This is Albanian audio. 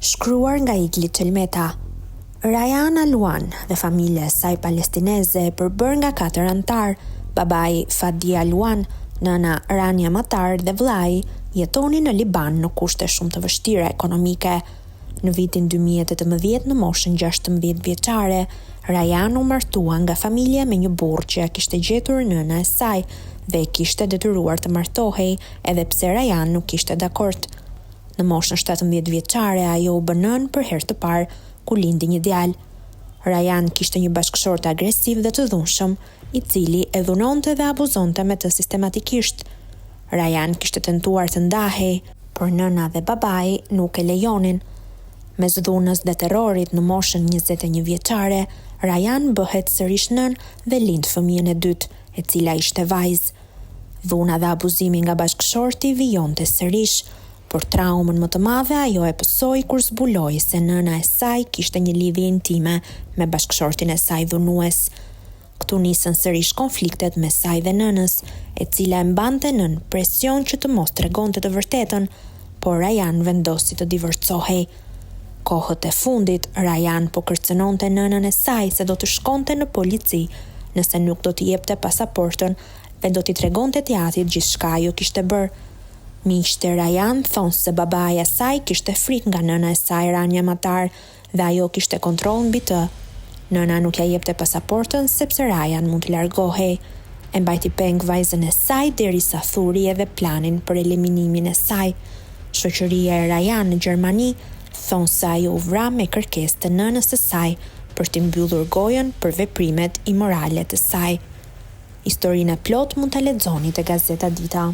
Shkruar nga Igli Çelmeta. Rayan Alwan dhe familja e saj palestineze e përbërë nga katër anëtarë, babai Fadi Alwan, nëna Rania Matar dhe vëllai, jetonin në Liban në kushte shumë të vështira ekonomike. Në vitin 2018 në moshën 16 vjeçare, Rayan u martua nga familja me një burrë që ia kishte gjetur nëna e saj dhe e kishte detyruar të martohej edhe pse Rayan nuk ishte dakord. Në moshën 17 vjeçare ajo u bë nënë për herë të parë, ku lindi një djalë. Rayan kishte një bashkëshort agresiv dhe të dhunshëm, i cili e dhunonte dhe abuzonte me të sistematikisht. Rayan kishte tentuar të ndahej, por nëna dhe babai nuk e lejonin. Mes dhunës dhe terrorit në moshën 21 vjeçare, Rayan bëhet sërish nënë dhe lind fëmijën e dytë, e cila ishte vajzë. Dhuna dhe abuzimi nga bashkëshorti vijonte sërish, por traumën më të madhe ajo e pësoi kur zbuloi se nëna e saj kishte një lidhje intime me bashkëshortin e saj dhunues. Këtu nisën sërish konfliktet mes saj dhe nënës, e cila e mbante nën presion që të mos tregonte të vërtetën, por Rayan vendosi të divorcohej. Kohët e fundit, Rayan po kërcënonte nënën e saj se do të shkonte në polici nëse nuk do t'i jepte pasaportën dhe do t'i tregonte të atit gjithçka ajo kishte bërë. Miqtë e Rayan thonë se babai i saj kishte frikë nga nëna e saj Rania Matar dhe ajo kishte kontroll mbi të. Nëna nuk ja jepte pasaportën sepse Rayan mund të largohej. E mbajti peng vajzën e saj derisa thuri edhe planin për eliminimin e saj. Shoqëria e Rayan në Gjermani thonë se ajo u vra me kërkesë të nënës së saj për t'i mbyllur gojën për veprimet imorale të saj. Historinë e plotë mund ta lexoni te Gazeta Dita.